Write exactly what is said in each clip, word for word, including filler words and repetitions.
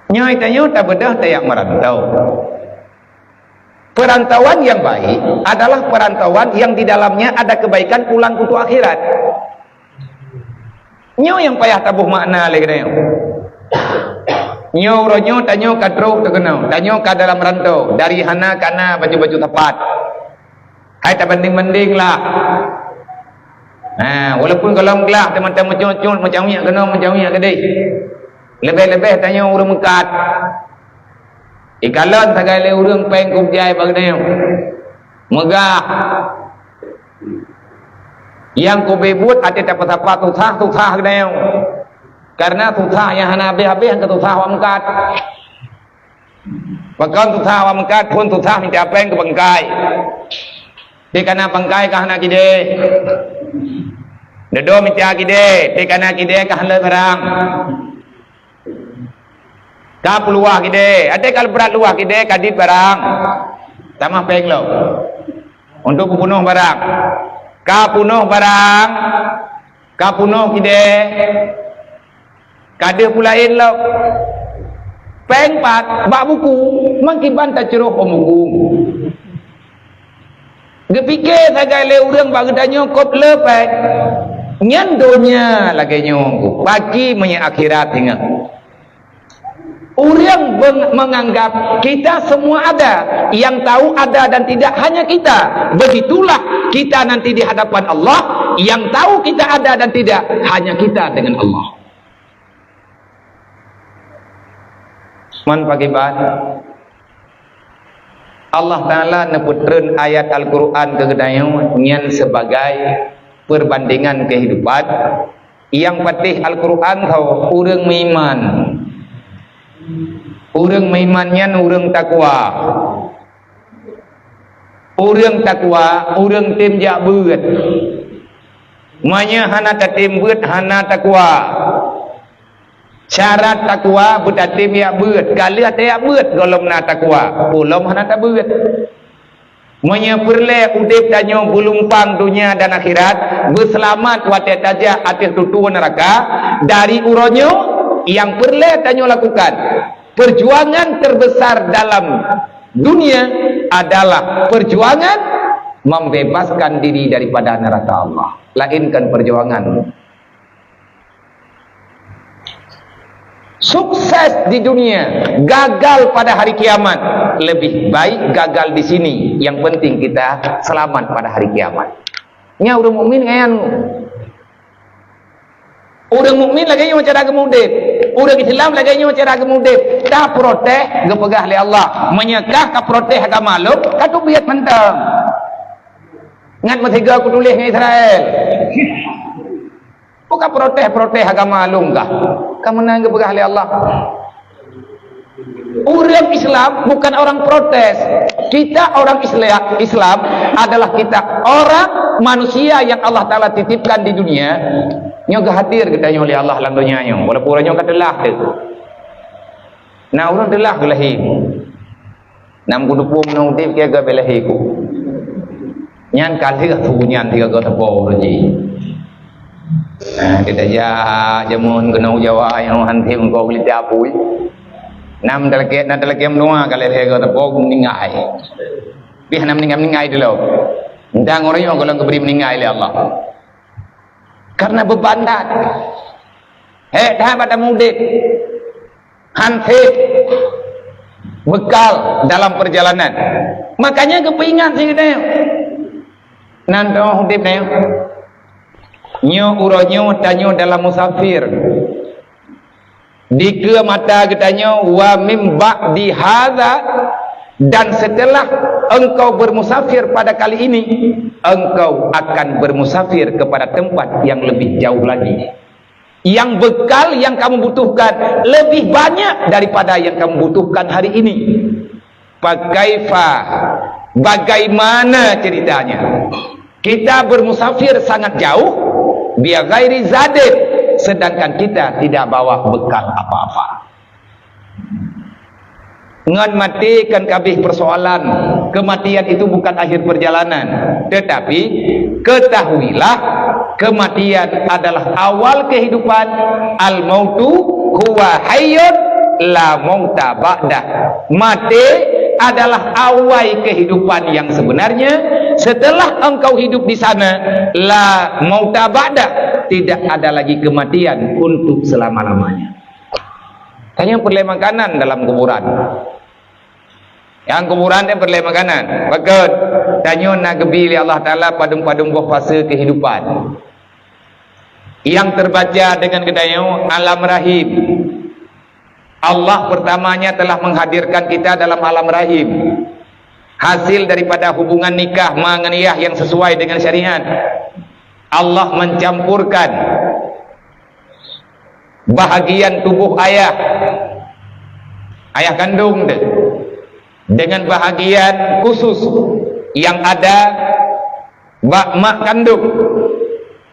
Nyoe tanyoe tabeudôh tajak meurantau. Perantauan yang baik adalah perantauan yang di dalamnya ada kebaikan pulang untuk akhirat. Nyoe nyang payah taboh makna lé geutanyoe. Nyoe uroe nyoe tanyoe ka trok teukeunong, tanyoe ka dalam rantau, dari hana ka na bacut-bacut sapat. Hai tabandeng-bandeng lah. Ha, walaupun golom glah teumantong meucon-con, meucawiek keunoe, meucawiek keudeh. Leubeh-leubeh tanyoe ureuëng meukat. Ikalon sagai lé ureuëng péng kujai bak geutanyoe. Meugah. Nyang kubeuet até tapeusapat susah-susah geutanyoe. Karena susah nyang hana habéh-habéh nyang keususah awak meukat. Pakon susah awak meukat phon susah mita péng keu bangkai. Di kana bangkai ka hana kidé. Dedo mita kidé, di kana kidé ka hana barang. Ka peuluwah kidé, até ka brat luwah kidé ka dit barang. Tamah péng lom. Untuk peupunoh barang. Ka punoh barang, ka punoh kidé, ka deuh peulaén lom. Péng pat bak buku, mangkiban tacroh ôm buku. Geupike sagai lé ureuëng bak geutanyoe kop le péng. Nyan donya lagée nyoe, bagi meunyoe akhirat ingat. Ureuëng beng-, menganggap kita semua ada, yang tahu ada dan tidak hanya kita. Begitulah kita nanti di hadapan Allah, yang tahu kita ada dan tidak hanya kita dengan Allah. Man pakiban, Allah Taala neupeutreun ayat Al-Quran keu geutanyoe nyan sebagai perbandingan kehidupan. Nyang patéh Al-Quran tho ureuëng meuiman. Ureuëng meuiman nyan ureuëng takwa. Ureuëng takwa, ureuëng tem jak beuet. Meunyoe hana tatem beuet, hana takwa. Syarat takwa beutatem jak beuet. Ka lheueh tajak beuet gohlom na takwa, gohlom hana tabeuet. Meunyoe peureulée udeb tanyoe beulumpang donya dan akhirat, beuseulamat watée tajak ateueh tutoe neuraka, dari uroe nyoe nyang peureulée tanyoe lakukan, perjuangan terbesar dalam dunia adalah perjuangan membebaskan diri daripada neraka Allah. Lainkan perjuangan sukses di dunia, gagal pada hari kiamat, lebih baik gagal di sini. Yang penting kita selamat pada hari kiamat. Nyan ureuëng mukmin nyan. Ureuëng mukmin lagée nyoe cara geumudeb. Ureuëng Islam lagée nyoe cara geumudeb. Ka protes geupeugah lé Allah. Meunyoe kah ka protes agama lôn, ka teubiet mantong. Ngat meusigoe kutuléh ngon Israel. Bukan protes-protes agama lôn kah. Ka meunan geupeugah lé Allah. Ureuëng Islam bukan orang protes. Kita orang Isla-, Islam adalah kita orang manusia yang Allah Taala titipkan di dunia. Nyoe geuhadir geutanyoe lé Allah lam donya nyoe. Walaupun uroe nyoe ka teulah teuh. Na ureuëng teulah geulahé. Nam kudupu meunudeb ke geubeulahi ku. Nyan ka lheueh su nyan tiga go teupeu uroe jih. Nah, kita jak jameun keunoe Jawa nyang han tem ko geulita apui. Nam talakée, na talakée meunua ka lheueh go teupeu meuninggai. Pih na meuninggai-meuninggai dulu. Entang ureuëng nyang golom geubri meuninggai lé Allah. Karena beban that. Hék that bak tamudeb. Han sép bekal dalam perjalanan. Makanya geupeuingat sigoe tanyoe. Nan teuh udeb tanyoe. Nyoe uroe nyoe tanyoe dalam musafir. Dikeue mata geutanyoe, wa mim ba'di hadza, dan setelah engkau bermusafir pada kali ini, engkau akan bermusafir kepada tempat yang lebih jauh lagi. Yang bekal yang kamu butuhkan lebih banyak daripada yang kamu butuhkan hari ini. Fakaifa, bagaimana ceritanya? Kita bermusafir sangat jauh, bi ghairi zadin, sedangkan kita tidak bawa bekal apa-apa. Ngon maté kan ka habéh persoalan. Kematian itu bukan akhir perjalanan, tetapi ketahuilah, kematian adalah awal kehidupan. Al mautu huwa hayyun La mauta ba'dah. Maté adalah awai kehidupan yang sebenarnya. Setelah engkau hidup di sana, la mauta ba'dah. Tidak ada lagi kematian untuk selama-lamanya. Tanyoe peureulée makanan dalam kuburan. Nyang kuburan nyan peureulée makanan. Pakon? Tanyoe na geubi lé Allah Taala padum-padum boh fase kehidupan. Yang terbaca dengan geutanyoe alam rahim. Allah pertamanya telah menghadirkan kita dalam alam rahim. Hasil daripada hubungan nikah ma ngon yah yang sesuai dengan syariat. Allah mencampurkan bahagian tubuh ayah, ayah kandung tu, dengan bahagian khusus yang ada bak mak kandung.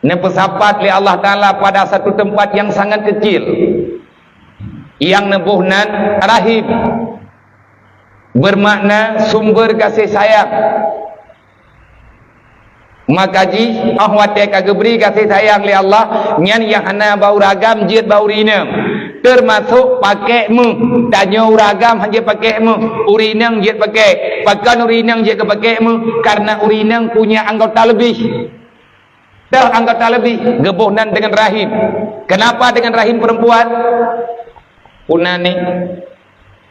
Neupeusapat lé Allah Taala pada satu tempat yang sangat kecil, yang neuboh nan rahim, bermakna sumber gaséh sayang. Maka jih, óh watée ka geubri gaséh sayang lé Allah, nyan nyang hana bak ureuëng agam jeuet bak ureuëng inong. Teumasok pakék méuh. Tanyoe ureuëng agam hana jeuet pakék méuh, ureuëng inong jeuet pakék. Pakon ureuëng inong jeuet keu pakék méuh? Karena ureuëng inong punya anggota lebih. Dah anggota lebih, geuboh nan dengan rahim. Kenapa dengan rahim perempuan? Puna ni,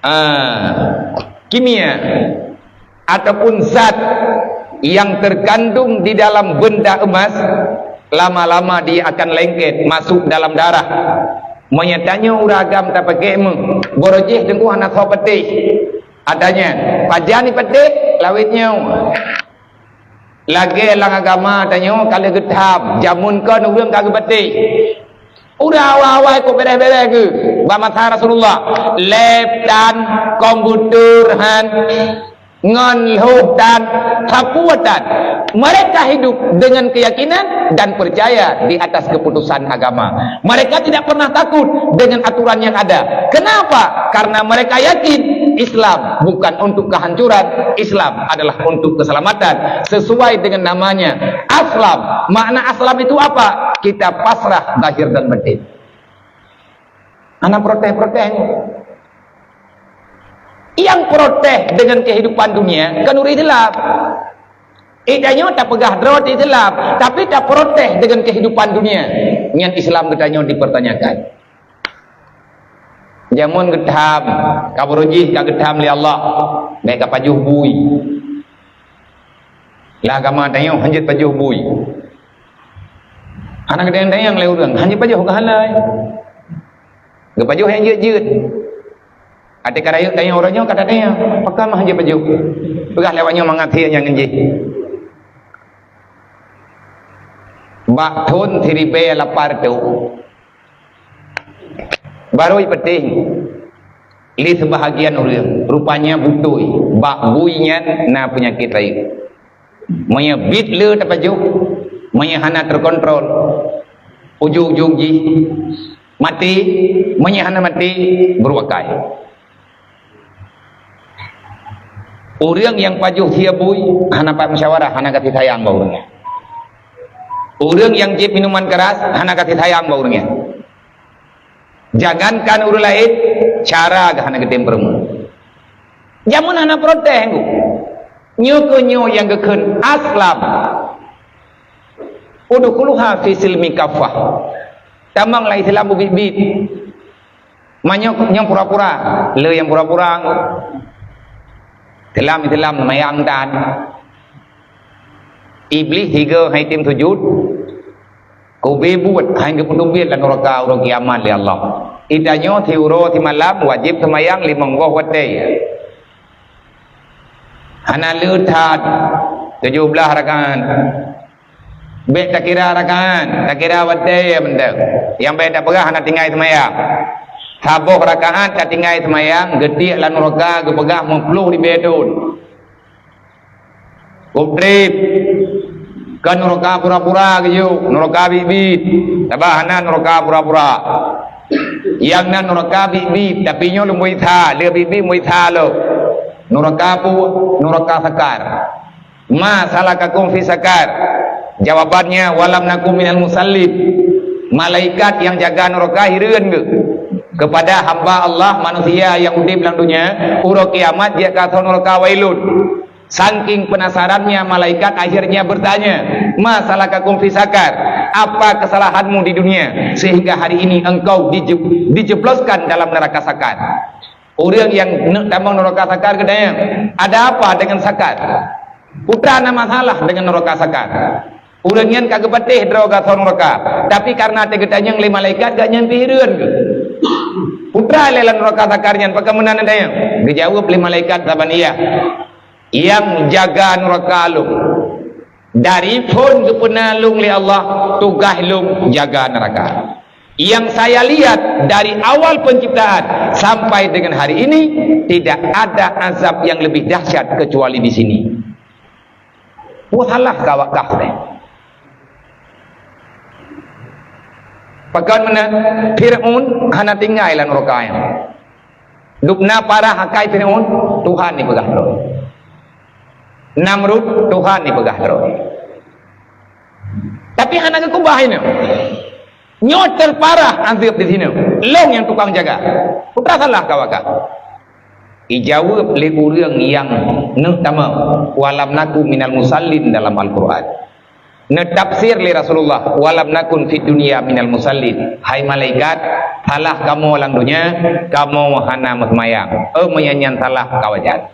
ah, kimia ataupun zat yang terkandung di dalam benda emas, lama-lama dia akan lengket masuk dalam darah. Meunyo tanyoe ureuëng agam tapakék méuh, barô jih teungku hana soe patéh. Adanya, pajan ni patéh, lawét nyoe. Lagée lam agama tanyoe ka lheueh geutham, jameun kon ureuëng ka geupatéh. Udah awai-awai kok beres-beres geuh, bak masa Rasulullah. Lép tan, komputer han, ngon lhôh tan, sapeue tan. Mereka hidup dengan keyakinan dan percaya di atas keputusan agama. Mereka tidak pernah takut dengan aturan yang ada. Kenapa? Karena mereka yakin Islam bukan untuk kehancuran, Islam adalah untuk keselamatan. Sesuai dengan namanya, aslam. Makna aslam itu apa? Kita pasrah zahir dan batin. Hana protes-protes. Nyang protes dengan kehidupan dunia kan ureuëng Islam. Itanyoe tapeugah droe Islam, tapi taprotes dengan kehidupan dunia. Nyan Islam geutanyoe dipertanyakan. Jameun geutham, ka barô jih ka geutham lé Allah, bék ka pajoh bui. Lam agama tanyoe hana jeuet pajoh bui. Hana geudayang-dayang lé ureuëng, hana jeuet pajoh keuhalai. Geupajoh nyang jeuet-jeuet. Até ka rayeuk tanyoe uroe nyoe ka tatanyong, pakon mah hana jeuet pajoh. Peugah lé awak nyoe mangat hieng nyang ngon jih. Bak thon siribée lapan reutôh, barô jipatéh lé seubahagian ureuëng, rupanya beutôi bak bui nyan na peunyakét rayeuk. Meunyo biet le tapajoh, meunyo hana teukontrol, ujong-ujong jih maté, meunyo hana maté, brôk akai. Ureuëng nyang pajoh sie bui hana pat musyawarah, hana gaséh sayang bak ureuëng nyan. Ureuëng nyang jieb minuman keras hana gaséh sayang bak ureuëng nyan. Jangankan ureuëng laén, cara geuh hana geutem peurumoh. Jameun hana protes, Teungku. Nyoe keuh nyoe nyang geukheun aslam. Udkhuluha fi silmi kafah. Tamong lam Islam beubiet-biet. Meunyoe nyang pura-pura, le nyang pura-pura. Islam, Islam, seumayang tan. Iblih sigoe han item sujud. Keubeue buet han geupeuteubiet lam nuraka uroe kiamat lé Allah. Itanyoe siuroe simalam wajéb seumayang limong boh watée. Hana le that tujoh blaih rakaat. Bék takira rakaat, takira watée mantong. Nyang bék tapeugah hana tinggai seumayang. Saboh rakaat tatinggai seumayang, geutiek lam nuraka geupeugah meuplôh ribée thon. Keutreb. Kon nuraka pura-pura geuyue, nuraka biet-biet. Sabab hana nuraka pura-pura. Nyang na nuraka biet-biet, tapi nyoe lôn bri that, le biet-biet bri that lom. Nuraka pu-, nuraka sakar. Ma salakakum fi sakar? Jawabannya, walam naku minal musallin. Malaikat nyang jaga nuraka hireuen geuh. Kepada hamba Allah manusia nyang udeb lam dunia, uroe kiamat jeuet keu asoe nuraka, wailun. Saking penasarannya, malaikat akhirnya bertanya, "Ma salakakum fi sakar?" "Apa kesalahanmu di dunia sehingga hari ini engkau dije-, dijebloskan dalam neraka sakar?" Ureuëng nyang neuk tamong nuraka sakar geutanyong, "Ada apa dengan sakar?" Peue na masalah dengan nuraka sakar? Ureuëng nyan ka geupatéh droe geuh asoe nuraka, tapi karena teugeutanyong lé malaikat, gobnyan pih hireuen geuh. Peue lé lam nuraka sakar nyan, pakon meunan neutanyong? Geujaweueb lé malaikat saban, "Iya, nyang jaga nuraka lôn. Dari phon geupeuna lôn lé Allah, tugaih lôn jaga nuraka. Nyang saya lihat dari awal penciptaan sampai dengan hari ini, tidak ada azab yang lebih dahsyat kecuali di sini." Peue salah keu awak kafé? Pakon meunan, Fir'aun hana tinggai lam nuraka nyan. Dubna parah akai Fir'aun, Tuhan jipeugah droe. Namrud, Tuhan jipeugah droe. Tapi hana geukeubah inoe. Nyoe teuparah azab di sinoe. Lôn nyang tukang jaga. Peue salah keu awak kafé? Ijaweueb lé ureuëng nyang neuk tamong, "Walam naku minal musallin" dalam Al-Quran. Neutafsir lé Rasulullah, "Walam nakun fid dunya minal musallin." Hai malaikat, salah kamoe lam dunia, kamoe hana meuseumayang. Oh, meunyan nyan salah ka wajar.